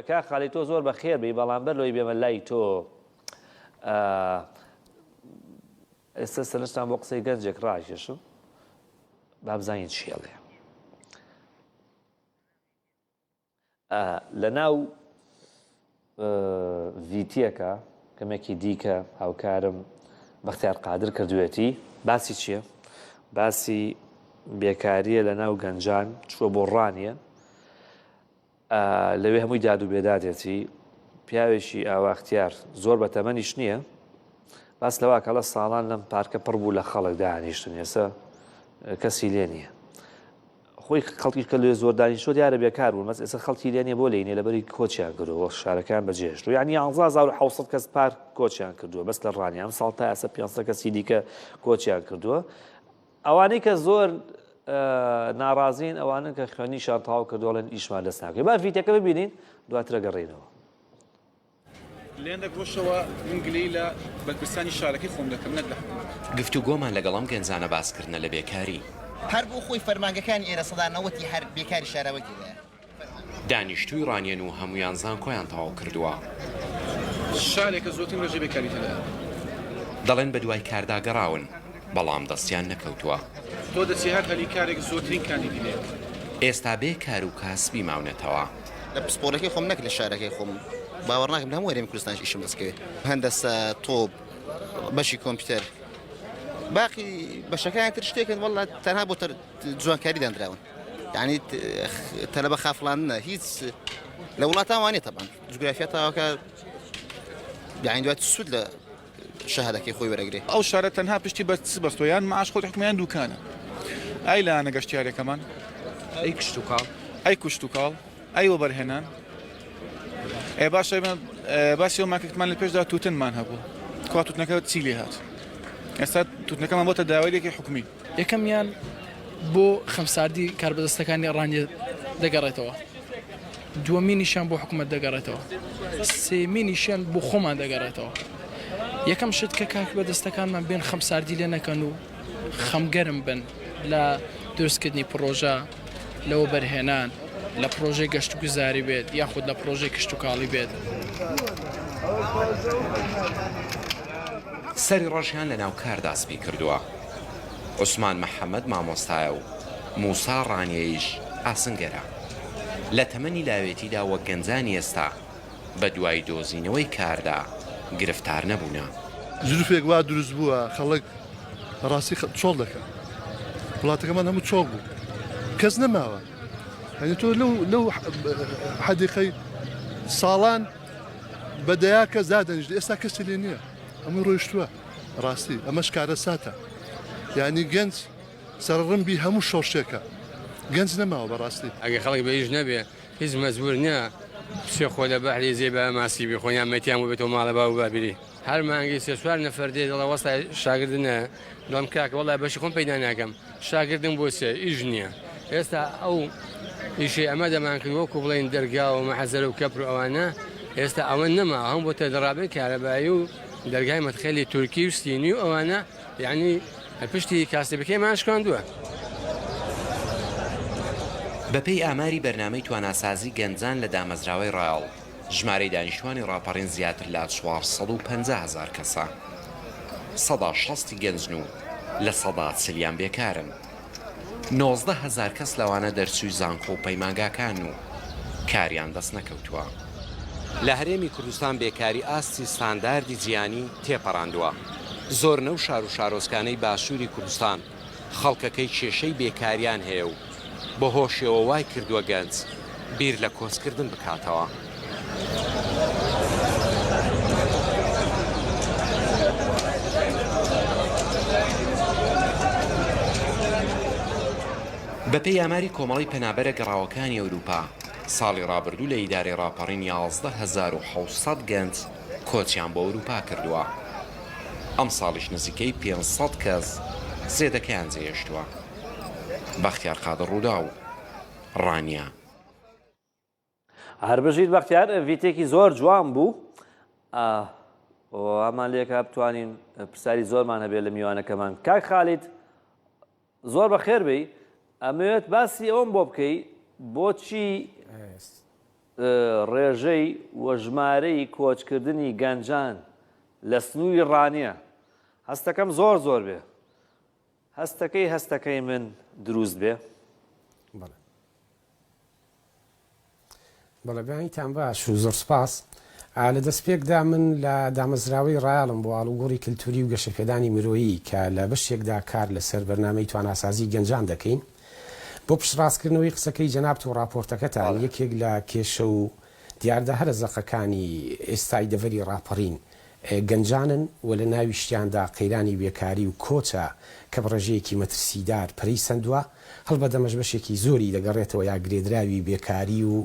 کاک خالید تۆ زۆر بەخێر بێی بەڵام بەر لەوەی بێمە لای تۆ ئێستا سەرنجتان بۆ قسەی گەنجێک ڕاکێشم با بزانین چی ئەڵێ لە ناو ڤیتیەکە کەمێکی دیکە هاوکارم بەختیار قادر کردوێتی باسی چییە؟ باسی بێکاریە لە ناو گەنجان چووە بۆ ڕانیە لەوێ هەمووی داد و بێدادێتی پیاوێکی ئاوا اختیار زۆر بە تەمەنیش نییە باس لەوا کەڵە ساڵان لەم پارکە پڕ بوو لە خەڵک دانیشتن ئێستا کەسی لێ نییە خۆی خەڵکی کە لێ زۆر دانیشتوە دیارە بێکار بوون بەس ئێستا خەڵکی لێ نیە بۆ لێ نیە لەبەری کۆچیان کردووە شارەکان بەجێهێشتووە یعنی 11700 کەس پار کۆچیان کردووە بەس لە ڕانیە ئەم ساڵ تا ئێستا 500 کەسی دیکە کۆچیان کردووە ئەوانەی کە زۆر ناڕازین ئەوانن کە خوێندنیشیان تەواو کردووە ئەڵێن ئیشمان دەست ناکەوێت با ڤیتەکە ببینین دواتر ئەگەڕێینەوە. لێندەک ڕۆشەوە من گلەیی لە بەرپرسانی شارەکەی خۆم دەکەم نەک لە حکومەت. گفتوگۆمان لەگەڵ ئەم گەنجانە باسکردنە لە بێکاری. هەر بۆ خۆی فەرمانگەکانی ئێرە سەدا نەوەتی هەر بێکاری شاراوەی تێدایە. دانیشتووی ڕانیەن و هەموویان زانکۆیان تەواو کردووە. شارێکە زۆرترین ڕێژەی بێکاری تێدایە. دەڵێن بەدوای کاردا گەڕاون، بەڵام دەستیان نەکەوتووە. تۆ دەچی هەر هەلی کارێک زۆرترین کاندیدی لێیە. ئێستا بێ کار و کاسبی ماونەتەوە. لە پسپۆڕەکەی خۆم نەک لە شارەکەی خۆم، باوەڕ ناکەم لە هەموو هەرێمی کوردستانیش ئیشم دەست کەوێت. هەندەسە، تۆپ، بەشی کۆمپیوتەر، باقی بەشەکانی تر شتێکن وەڵا تەنها بۆ جوانکاری دانراون. یعنی تەلەبە خافڵاندنە هیچ لە وڵاتان وانە تەبان جوگرافیا تاوەکە یعنی دوات سوود لە شەهادەکەی خۆی وەرەگرێ. ئەو شارە تەنها پشتی بە چ بەستوە یان معاش خۆی حکومی یان دوکانە ئەی لایەنە گەشتیارەکەمان ئەی کشتوکاڵ ئەی کوشتوکاڵ ئەی وەبەرهێنان ئێ باشە ئێمە باسی ئەومان کردمان لە پێشدا توتنمان هەبوو کوا توتنەکە چی لێ هات ئێستا توتنەکەمان بۆتە داوایەکی حکومی. یەکەمیان بۆ خەمساردی کاربەدەستەکانی ڕانیە دەگەڕێتەوە، دووەمینیشیان بۆ حکومەت دەگەڕێتەوە، سێیەمینیشیان بۆ خۆمان دەگەڕێتەوە. یەکەم شت کە کاربەدەستەکانمان بێن خەمساردی لێ نەکەن و خەمگەرم بن لە دروستکردنی پڕۆژە، لە وەبەرهێنان، لە پڕۆژەی گەشتوگوزاری بێت یاخود لە پڕۆژەی کشتوکاڵی بێت. سەری ڕەشیان لەناو کاردا سپی کردووە. عوسمان محەمەد مامۆستایە و موسا ڕانیەیش ئاسنگەرە. لە تەمەنی لاوێتیدا وەک گەنجانی ئێستا بە دوای دۆزینەوەی کاردا گرفتار نەبوونە. زروفێک وا دروست بووە خەڵک بەڕاستی چۆڵ دەکا. وڵاتەکەمان هەموو چۆڵ بوو. کەس نەماوە. یانی تۆ لەو لەو حەدیقەی ساڵان بە دەیا کەس دادەنیشت ئێستا کەسی لێ نییە. هەمووی ڕۆیشتووە. ڕاستی ئەمەش کارەساتە یانی گەنج سەرڕمبی هەموو شۆڕشێکە گەنج نەماوە بەڕاستی. ئەگەر خەڵک بە ئیش نەبێ هیچ مەجبور نیە بچێ خۆ لە بەحری زێ بە ماسی بخۆن یان مەتیان بۆ بێتەوە ماڵە باو بابیری هەر مانگی سێ چوار نەفەر دێ دەڵێ وەستا شاگرد نە دەڵێم کاکە وەڵا بەشی خۆم پەیدا ناکەم شاگردم بۆ چێ ئیش نییە ئێستا ئەو ئیشەی ئەمە دەمان کرد وەکو بڵێن دەرگا و مەحەزەرە و کەپر و ئەوانە ئێستا ئەوە نەما هەم بۆتە دەڕابەی کارەبایی و دەرگای مەدخەلی تورکی و سینی و ئەوانە یانی پشتی کاسبەکەیمان شکاندووە. بەپێی ئاماری بەرنامەی تواناسازی گەنجان لە دامەزراوەی ڕایەڵ، ژمارەی دانیشتوانی ڕاپەڕین زیاتر لە 450 هەزار کەسە. سەدا شەستی گەنجن و لە سەدا چلیان بێکارن. 19 هەزار کەس لەوانە دەرچووی زانکۆ و پەیمانگاکانن و کاریان دەستنەکەوتووە. لە هەرێمی کوردستان بێکاری ئاستی ستانداردی جیهانی تێپەڕاندووە. زۆر لەو شار و شارۆچکانەی باشووری کوردستان خەڵکەکەی کێشەی بێکاریان هەیە و بەهۆشیەوە وای کردووە گەنج بیر لە کۆچکردن بکاتەوە. بەپێی ئاماری کۆمەڵەی پەنابەرە گەڕاوەکانی ئەوروپا، ساڵی ڕابردوو لە ئیدارەی ڕاپەڕین 11700 گەنج کۆچیان بۆ ئەوروپا کردووە. ئەمساڵیش نزیکەی 500 کەس زێدەکەیان جێهێشتووە. بەختیار قادر ڕووداو، ڕانیە. هەر بژیت بەختیار ڤیتێکی زۆر جوان بوو وامان لێکا بتوانین پرسیاری زۆرمان هەبێت لە میوانەکەمان کاک خالید زۆر بەخێر بێی ئەمەوێت باسی ئەوم بۆ بکەی بۆچی. ڕێژەی و ژمارەی کۆچکردنی گەنجان لە سنووری ڕانیە هەستەکەم زۆر زۆر بێ هەستەکەی هەستەکەی من دروست بێ؟ بەڵێ بەڵێ بەیانیتان باش و زۆر سپاس. لە دەستپێکدا من لە دامەزراوەی ڕایەڵم بۆ ئاڵوگۆڕی کلتوری و گەشەپێدانی مرۆیی کە لە بەشێکدا کار لەسەر بەرنامەی تواناسازی گەنجان دەکەین بۆ پشتڕاستکردنەوەی قسەکەی جەنابت و ڕاپۆرتەکەتان یەکێک لە کێشە و دیاردە هەرە زەقەکانی ئێستای دەڤەری ڕاپەڕین گەنجانن و لە ناویشیاندا قەیرانی بێکاری و کۆچە کە بە ڕێژەیەکی مەترسیدار پەرەی سەندوە، هەڵبەت ئەمەش بەشێکی زۆری دەگەڕێتەوە یا گرێدراوی بێکاری و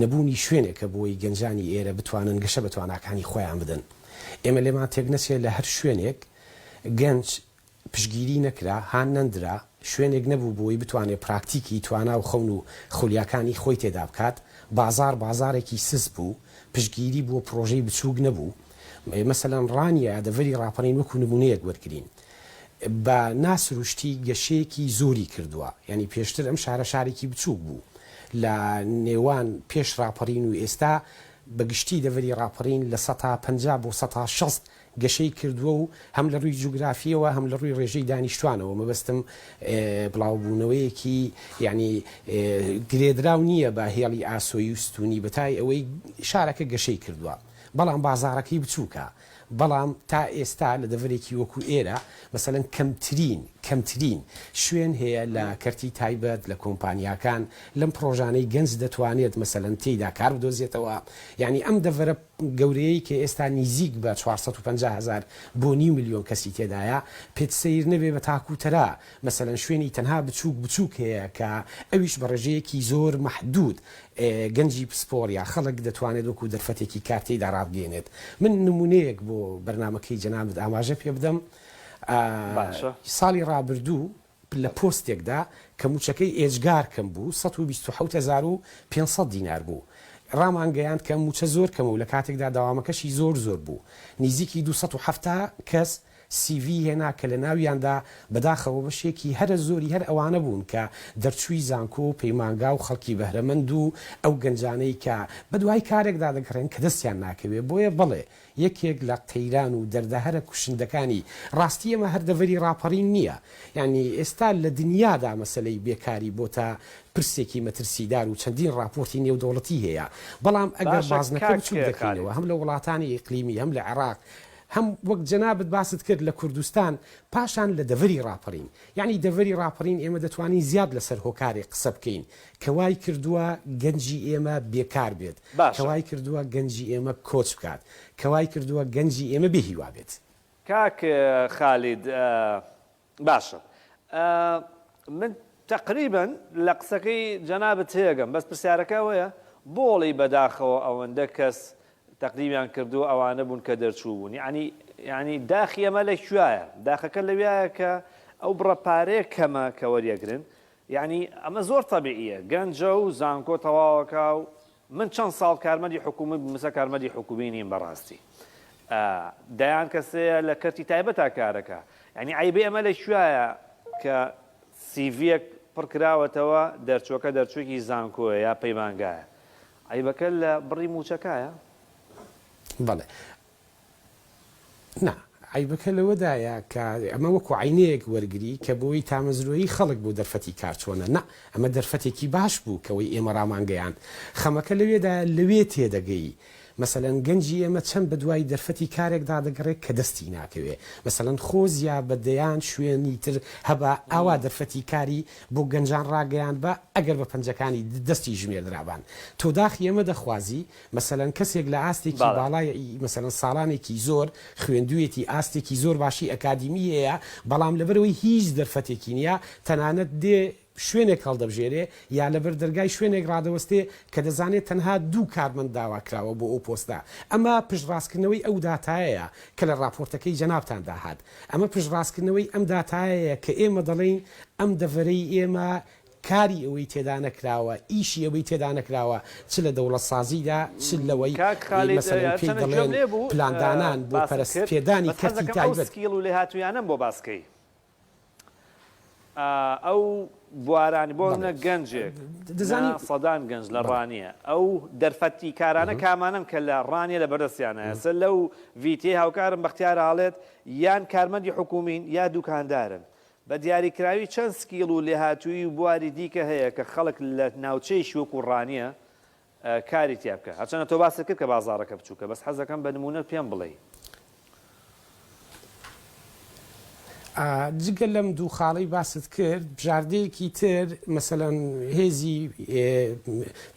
نەبوونی شوێنێکە بۆی گەنجانی ئێرە بتوانن گەشە بە تواناکانی خۆیان بدەن. ئێمە لێمان تێکنەچێ لە هەر شوێنێک گەنج پشتگیری نەکرا، هان نەندرا، شوێنێک نەبوو بۆی بتوانێ پراکتیکی توانا و خەون و خولیاکانی خۆی تێدا بکات، بازاڕ بازاڕێکی سست بوو، پشتگیری بۆ پڕۆژەی بچووک نەبوو، مەسەلەن ڕانیە یا دەڤەری ڕاپەڕین وەکو نموونەیەک وەرگرین بە نا سروشتی گەشەیەکی زۆری کردووە، یانی پێشتر ئەم شارە شارێکی بچووک بوو لە نێوان پێش ڕاپەڕین و ئێستا بە گشتی دەڤەری ڕاپەڕین لە سەتا 50 بۆ سەتا 60 گەشەی کردووە و هەم لە ڕووی جوگرافییەوە هەم لە ڕووی ڕێژەی دانیشتوانەوە مەبەستم بڵاوبوونەوەیەکی یانی گرێدراو نییە بە هێڵی ئاسۆیی و ستوونی بەتای ئەوەی شارەکە گەشەی کردووە بەڵام بازاڕەکەی بچووکە بەڵام تا ئێستا لە دەڤەرێکی وەکو ئێرە مەسەلەن کەمترین کەمترین شوێن هەیە لە کەرتی تایبەت لە کۆمپانیاکان لەم پڕۆژانەی گەنج دەتوانێت مەسەلەن تێیدا کار بدۆزێتەوە یانی ئەم دەڤەرە گەورەیەی کە ئێستا نیزیک بە 450 هەزار بۆ نیو ملیۆن کەسی تێدایە، پێت سەیر نەبێ بە تاک و تەرا مەسەلەن شوێنی تەنها بچووک بچووک هەیە کە ئەویش بە ڕێژەیەکی زۆر مەحدوود گەنجی پسپۆڕ یا خەڵک دەتوانێت وەکوو دەرفەتێکی کار تێیدا ڕابگەیەنێت. من نموونەیەک بۆ بەرنامەکەی جەنابت ئاماژە پێ بدەم. باشە. ساڵی ڕابردوو لە پۆستێکدا کە مووچەکەی ئێجگار کەم بوو، 127,500 دینار بوو، ڕامانگەیاند کە ئەم مووچە زۆر کەمە و لە کاتێکدا دەوامەکەشی زۆر زۆر بوو. نیزیکی 270 کەس CV هێنا کە لە ناویاندا بەداخەوە بەشێکی هەرە زۆری هەر ئەوانە بوون کە دەرچووی زانکۆ و پەیمانگا و خەڵکی بەهرەمەند و ئەو گەنجانەی کە بەدوای کارێکدا دەگەڕێن کە دەستیان ناکەوێ. بۆیە بەڵێ یەکێک لە قەیران و دەردە هەرە کوشندەکانی ڕاستی ئێمە هەر دەڤەری ڕاپەڕین نییە، یانی ئێستا لە دنیادا مەسەلەی بێکاری بۆتە پرسێکی مەترسیدار و چەندین ڕاپۆرتی نێودەوڵەتی هەیە، بەڵام ئەگەر باشە بازنەکە کاک بچووک دەکەینەوە خالید. هەم لە وڵاتانی ئیقلیمی هەم لە عێراق هەم وەک جەنابت باست کرد لە کوردستان پاشان لە دەڤەری ڕاپەڕین یانی دەڤەری ڕاپەڕین ئێمە دەتوانین زیاد لەسەر هۆکارێک قسە بکەین کە وای کردووە گەنجی ئێمە بێکار بێت، کە باشە. وای کردووە گەنجی ئێمە کۆچ بکات، کە وای کردووە گەنجی ئێمە بێ هیوا بێت. کاک خالید باشە من تەقریبەن لە قسەکەی جەنابت تێگەم بەس پرسیارەکە ئەوەیە بۆڵی بەداخەوە ئەوەندە کەس تەقدیمیان کردووە ئەوانە بوون کە دەرچوو بوون یەعنی یەعنی داخی ئەمە لە کوایە داخەکە لەویایە کە ئەو بڕە پارەیە کەمە کە وەریەگرن یەعنی ئەمە زۆر تەبیعیە گەنجە و زانکۆ تەواوەکا و من چەند ساڵ کارمەندی حکومی بووم ئێستا کارمەندی حکومی نیم بەڕاستی دەیان کەسەیە لە کەرتی تایبەتا کارەکە یعنی عیبەی ئەمە لە کوایە کە سیڤیەک پڕکراوەتەوە دەرچوەکە دەرچوویەکی زانکۆیە یا پەیمانگایە عەیبەکە لە بڕی مووچەکایە؟ بەڵێ. نا، عەیبەکە لەوەدایە کە ئەمە وەکو عەینەیەک وەرگری کە بۆی تامەزرۆیی خەڵک بۆ دەرفەتی کار چۆنە. نا، ئەمە دەرفەتێکی باش بوو کەوەی ئێمە ڕامانگەیاند. خەمەکە لەوێدایە لەوێ تێدەگەی. مەسەلەن گەنجی ئێمە چەند بەدوای دەرفەتی کارێکدا دەگەڕێ کە دەستی ناکەوێ. مەسەلەن خۆزیا بە دەیان شوێنی تر هەبا ئاوا دەرفەتی کاری بۆ گەنجان ڕاگەیاندبا ئەگەر بە پەنجەکانی دەستی ژمێردرابان. تۆ داخی ئێمە دەخوازی مەسەلەن کەسێک لە ئاستێکی بەڵێ. باڵای مەسەلەن ساڵانێکی زۆر خوێندوویەتی ئاستێکی زۆر باشی ئەکادیمی هەیە بەڵام لەبەرئەوەی هیچ دەرفەتێکی نییە تەنانەت دێ شوێنێک هەڵدەبژێرێ یا لەبەر دەرگای شوێنێک ڕادەوەستێ کە دەزانێ تەنها دوو کارمەند داواکراوە بۆ ئەو پۆستە. ئەمە پشتڕاستکردنەوەی ئەو داتایەیە کە لە ڕاپۆرتەکەی جەنابتاندا هات. ئەمە پشتڕاستکردنەوەی ئەم داتایەیە کە ئێمە دەڵێین ئەم دەڤەرەی ئێمە کاری ئەوەی تێدا نەکراوە، ئیشی ئەوەی تێدا نەکراوە چ لە دەوڵەتسازیدا چ لەوەی کاک خالید مەسەلەن پێی هەرچەندە گوێم دەڵێن لێ بوو پلاندانان بۆ باست پەرە کرد پێدانی بەس کەرتی حەزەکەم ئەو تایبەت. skill و لێهاتوویانەم بۆ باس کەی. ئەو. بوارانی بۆ نە گەنجێک دەزانی سەدان گەنج لە ڕانیە ئەو دەرفەتی کارانە کامانەن کە لە ڕانیە لە بەردەستیانە ئێستا لەو ڤیتی هاوکارم بەختیار ئاڵێت یان کارمەندی حکومین یا دوکاندارن بە دیاریکراوی چەند skill و لێهاتوویی و بواری دیکە هەیە کە خەڵک لە ناوچەیەکی وەکو ڕانیە کاری تیا بکا هەرچەندە تۆ باست کرد کە بازاڕەکە بچووکە بەس حەزەکەم بە نموونە پێم بڵێی. جگە لەم دوو خاڵەی باست کرد بژاردەیەکی تر مەسەلەن هێزی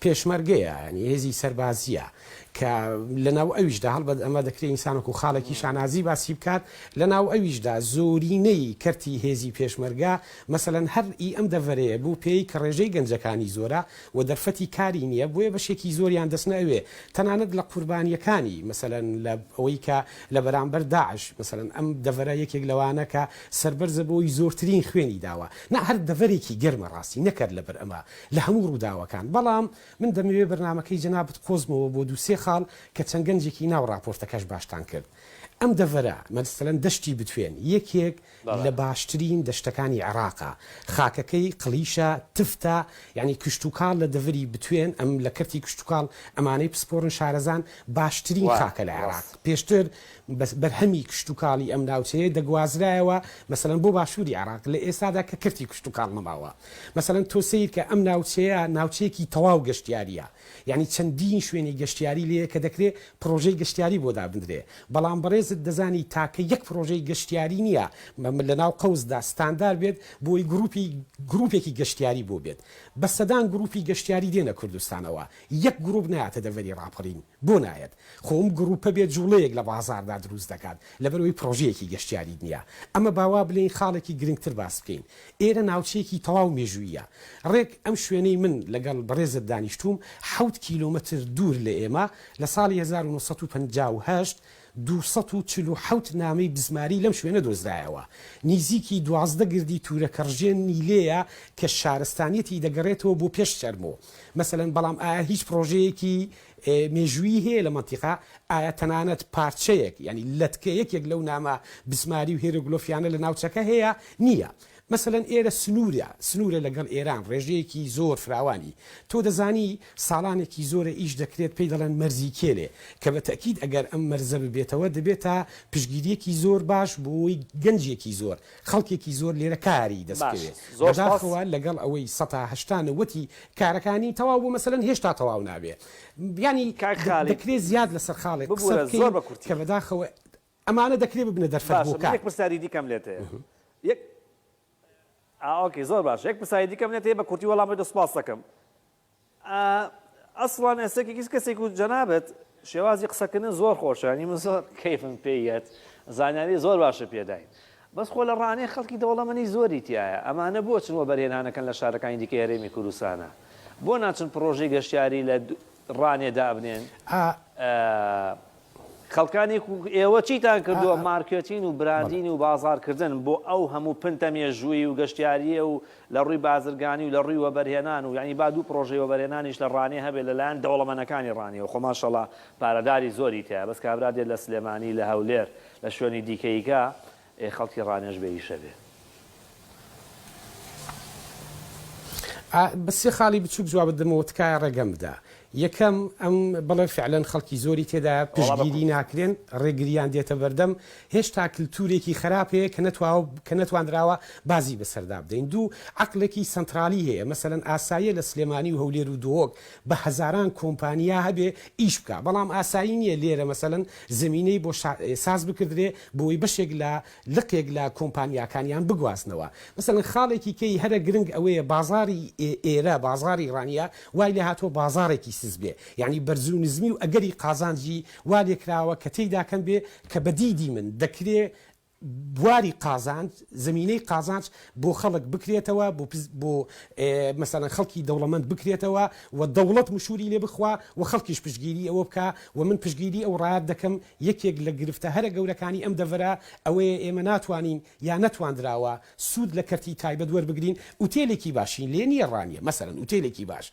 پێشمەرگەیە یانی هێزی سەربازیە کە لەناو ئەویشدا هەڵبەت ئەمە دەکرێت ئینسان وەکو خاڵێکی شانازی باسی بکات لەناو ئەویشدا زۆرینەی کەرتی هێزی پێشمەرگە مەسەلەن هەر ئی ئەم دەڤەرەیە بوو پێی کە ڕێژەی گەنجەکانی زۆرە و دەرفەتی کاری نییە بۆیە بەشێکی زۆریان دەچنە ئەوێ تەنانەت لە قوربانییەکانی مەسەلەن لە ئەوەی کە لە بەرامبەر داعش مەسەلەن ئەم دەڤەرە یەکێک لەوانە کە سەربەرزە بۆی زۆرترین خوێنی داوە نا هەر دەڤەرێکی گەرمە ڕاستی نەکەر لەبەر ئەمە لە هەموو ڕووداوەکان بەڵام من دەمەوێ بەرنامەکەی جەنابت قۆزمەوە بۆ دوو سێ خاڵ کە چەند گەنجێکی ناو ڕاپۆرتەکەش باشتان کرد ئەم دەڤەرە مەسەلەن دەشتی بتوێن یەکێک لە باشترین دەشتەکانی عێراقە، خاکەکەی قڵیشە، تفتە، یانی کشتوکاڵ لە دەڤەری بتوێن، ئەم لە کەرتی کشتوکاڵ ئەمانەی پسپۆرن شارەزان، باشترین خاکە لە عێراق، پێشتر بەرهەمی کشتوکاڵی ئەم ناوچەیە دەگوازرایەوە مەسەلەن بۆ باشووری عێراق، لە ئێستادا کە کەرتی کشتوکاڵ نەماوە مەسەلەن تۆ سەیرکە ئەم ناوچەیە ناوچەیەکی تەواو گەشتیارییە، یانی چەندین شوێنی گەشتیاری لێیە کە دەکرێ پڕۆژەی گەشتیاری بۆ دابندرێ، بەڵام بەڕێزت دەزانی تاکە یەک پڕۆژەی گەشتیاری نییە لە ناو قەوسدا ستاندار بێت بۆی گروپی گروپێکی گەشتیاری بۆ بێت. بە سەدان گروپی گەشتیاری دێنە کوردستانەوە، یەک گروپ نایەتە دەڤەری ڕاپەڕین. بۆ نایەت؟ خۆ ئەم گروپە بێت جوڵەیەک لە بازاڕدا دروست دەکات، لەبەرئەوەی پڕۆژەیەکی گەشتیاریت نییە. ئەمە با وا بلێین خاڵێکی گرنگتر باس بکەین. ئێرە ناوچەیەکی تەواو مێژووییە. ڕێک ئەم شوێنەی من لەگەڵ بەڕێزت دانیشتووم، حەوت کیلۆمەتر دوور لە ئێمە، لە ساڵی 1958 247 نامەی بزماری لەم شوێنە دۆزرایەوە. نیزیکی 12 گردی تورەکەڕژێنی لێیە کە شارستانیەتی دەگەڕێتەوە بۆ پێش چەرمۆ. مەسەلەن بەڵام ئایا هیچ پڕۆژەیەکی مێژوویی هەیە لە مەنتیقە؟ ئایا تەنانەت پارچەیەک یانی لەتکە یەکێک لەو نامە بزماری و هێرۆگلۆفیانە لە ناوچەکە هەیە؟ نییە. مەسەلەن ئێرە سنوورە، سنوورە لەگەڵ ئێران، ڕێژەیەکی زۆر فراوانی. تۆ دەزانی ساڵانێکی زۆرە ئیش دەکرێت پێی دەڵێن مەرزی کێلێ، کە بە تەئکید ئەگەر ئەم مەرزە ببێتەوە دەبێتە پشتگیرییەکی زۆر باش بۆی گەنجێکی زۆر، خەڵکێکی زۆر لێرە کاری دەست باش بکەوێ. زۆر سپاس. بەداخەوە لەگەڵ ئەوەی سەتا هەشتا نەوەتی کارەکانی تەواو بوو مەسەلەن هێشتا تەواو نابێ. یانی کاک خالید دەکرێ زیاد لەسەر خاڵێک قسە ببورە بکەین زۆر بە کورتی. کە بەداخەوە ئەمانە دەکرێ ببنە دەرفەت بۆ باشە من کار. یەک پرسیاری دیکەم لێت هەیە یەک ئا okay زۆر باشە یەک پرسیاری دیکەم لێت هەیە بە کورتی وەڵام بدە سوپاست دەکەم ئا ئەسڵەن ئێستا کە هیچ کەسێک و جەنابت شێوازی قسەکردن زۆر خۆشە یانی من زۆر کەیفم پێی یەت زانیاری زۆر باشە پێداین بەس خۆ لە ڕانیە خەڵکی دەوڵەمەنی زۆری تیایە ئەمانە بۆ چن وەبەرهێنانەکەن لە شارەکانی دیکەی هەرێمی کوردستانە بۆ ناچن پڕۆژەی گەشتیاری لە ڕانیە دابنێن ئا خەڵکانێک و ئێوە چیتان کردووە مارکێتین و branding و بازاڕکردن بۆ ئەو هەموو پنتە مێژوویی و گەشتیارییە و لە ڕووی بازرگانی و لە ڕووی وەبەرهێنان و یانی با دوو پڕۆژەی وەبەرهێنانیش لە ڕانیە هەبێت لە لایەن دەوڵەمەنەکانی ڕانیەوە خۆ ماشەڵا پارەداری زۆری تیایە بەس کابرا دێت لە سلێمانی لە هەولێر لە شوێنی دیکەیکە ئێ خەڵکی ڕانیەش بێ ئیشە بێ. ئا بە سێ خاڵی بچوک جوابت دەمەوە تکایە ڕێگەم بدە. یەکەم، ئەم بەڵێ فعلەن خەڵکی زۆری تێدایە وەڵا بە پشتگیری کورتی. ناکرێن ڕێگریان دێتە بەردەم هێشتا کلتورێکی خەراپ هەیە کە نەتواوە کە نەتوانراوە بازی بەسەردا بدەین دوو، عەقڵێکی سەنترالی هەیە مەسەلەن ئاساییە لە سلێمانی و هەولێر و دهۆک بە هەزاران کۆمپانیا هەبێ ئیش بکا بەڵام ئاسایی نیە لێرە مەسەلەن زەمینەی بۆ ساز بکردرێ بۆی بەشێک لە لقێک لە کۆمپانیاکانیان بگوازنەوە مەسەلەن خاڵێکی کەی هەرە گرنگ ئەوەیە بازاڕی ئێرە بازاڕی ڕانیە وای لێهاتوە بازاڕێکی سست بێ یانی بەرزو نزمی و ئەگەری قازانجی وا لێکراوە کە تێیدا کەم بێ کە بە دیدی من دەکرێ بواری قازانج، زەمینەی قازانج بۆ خەڵک بکرێتەوە، بۆ بۆ مەسەلەن خەڵکی دەوڵەمەند بکرێتەوە و دەوڵەت مشوری لێ بخوا و خەڵکیش پشتگیری ئەوە بکا و من پشتگیری ئەو ڕایەت دەکەم یەکێک لە گرفتە هەرە گەورەکانی ئەم دەڤەرە ئەوەیە ئێمە ناتوانین یا نەتواندراوە سوود لە کەرتی تایبەت وەربگرین ئوتێلێکی باشی لێ نییە ڕانیە مەسەلەن ئوتێلێکی باش.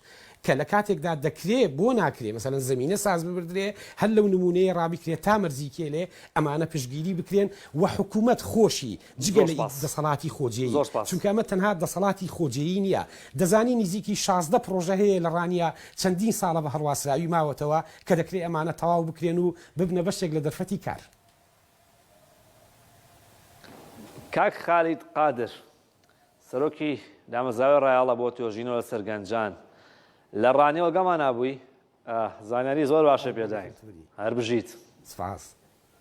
کە لە کاتێکدا دەکرێ بۆ ناکرێ مەسەلەن زەمینە ساز ببردرێ هەر لەو نموونەیە ڕابکرێ تا مەرزی کێلێ ئەمانە پشتگیری بکرێن و حکوومەت خۆشی جگە زۆر لە سپاس. دەسەڵاتی خۆجێیی زۆر سپاس. چونکە ئەمە تەنها دەسەڵاتی خۆجێیی نییە دەزانی نیزیکی 16 پڕۆژە هەیە لە ڕانیە چەندین ساڵە بە هەڵواسراوی ماوەتەوە کە دەکرێ ئەمانە تەواو بکرێن و ببنە بەشێک لە دەرفەتی کار. کاک خالید قادر، سەرۆکی دامەزراوەی ڕایەڵە بۆ توێژینەوە لەسەر گەنجان لە ڕانیەوە گەمانا بووی؟ زانیاری زۆر باشە پێداین. هەر بژیت. سپاس.